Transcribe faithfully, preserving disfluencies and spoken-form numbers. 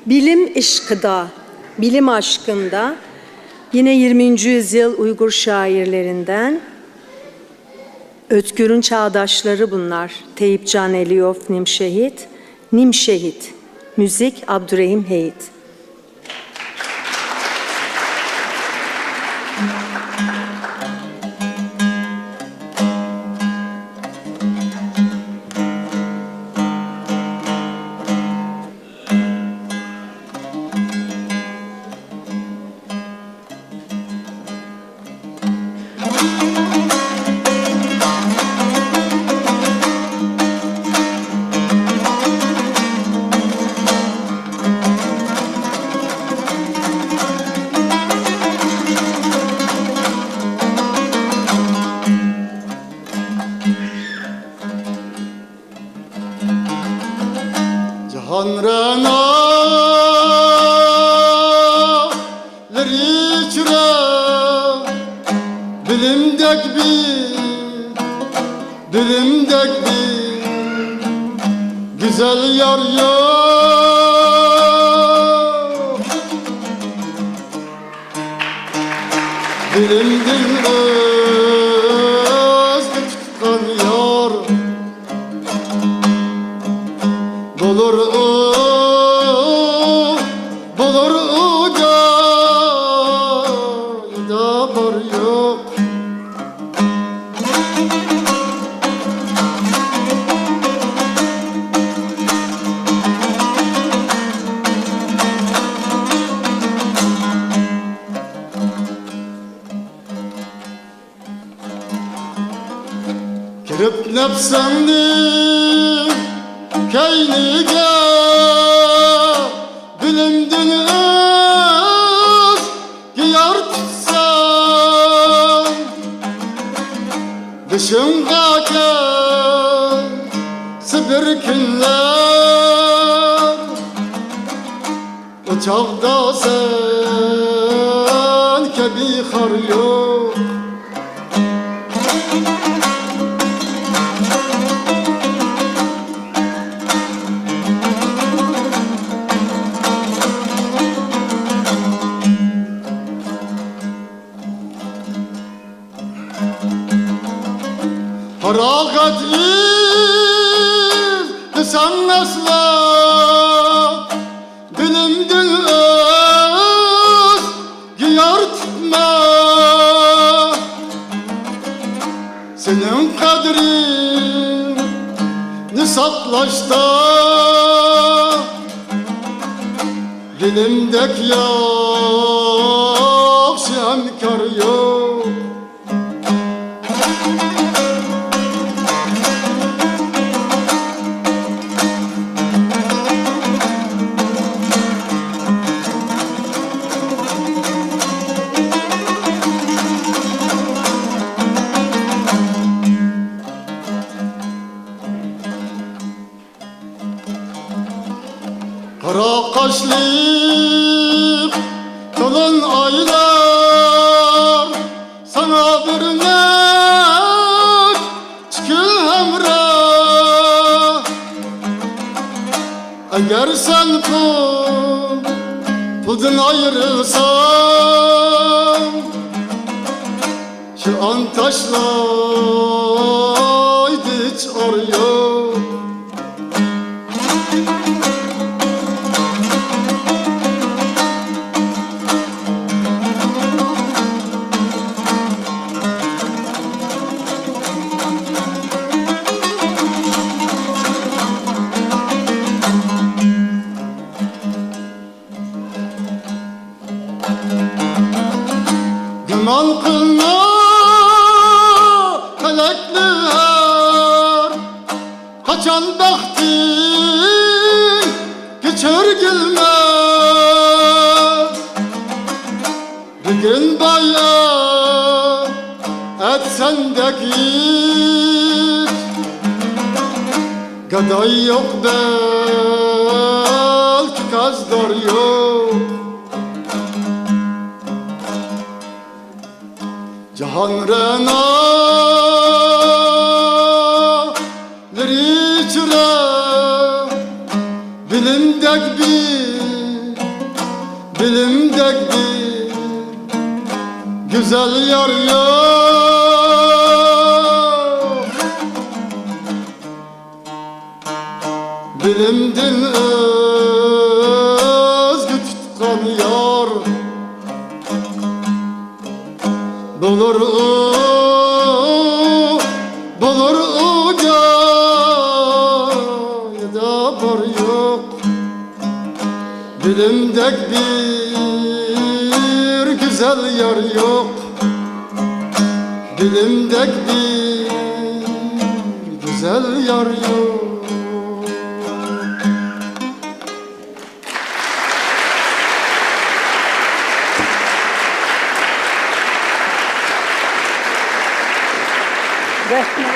Bilim ışkıda, bilim aşkında yine yirminci yüzyıl Uygur şairlerinden Özgür'ün çağdaşları bunlar. Teyipcan Eliyof, Nimşehit, Nimşehit. Müzik Abdurehim Heyit. جاھان رەنالىرى ئىچرە بىلىمدەك بىر، بىلىمدەك بىر گۈزەل يار يوق. بىلىمدىن ئۆزگە تۇتقان يار بولۇر ئۇ، بولۇر ئۇ جايدا بار يوق. كىرىپ نەپسىڭنىڭ كەينىگە، بىلىمدىن ئۆزگە يار تۇتساڭ، بېشىڭغا كەلسە بىر كۈنلەر، ئۇ چاغدا سەن كەبى خار يوق. پاراغەت ئىزدىسەڭ ئەسلا، بىلىمدىن ئۆزگە يار تۇتما. سېنىڭ قەدرىڭنى ساقلاشتا بىلىمدەك ياخشى ھەمكار يوق. قارا قاشلىق تولۇن ئايلار، ساڭا بىر نەچچە كۈن ھەمراھ. ئەگەر سەن پۇل، پۇلدىن ئايرىلساڭ، شۇ ئان تاشلايدۇ، ھېچ ئار يوق. گۇمان قىلما، پەلەكنى ھەر قاچان بەختىڭگە چۆرگۈلمە. بۈگۈن باي، ئەتە سەندەك ھېچ گاداي يوق، بەلكى قەرزدار يوق. جاھان رەنالىرى ئىچرە بىلىمدەك بىر بىلىمدەك بىر گۈزەل يار يوق. بىلىمدىن ئۆزگە تۇتقان يار بولۇر ئۇ، بولۇر ئۇ جايدا بار يوق. بىلىمدەك بىر گۈزەل يار يوق. بىلىمدەك بىر گۈزەل يار يوق. رەھمەت.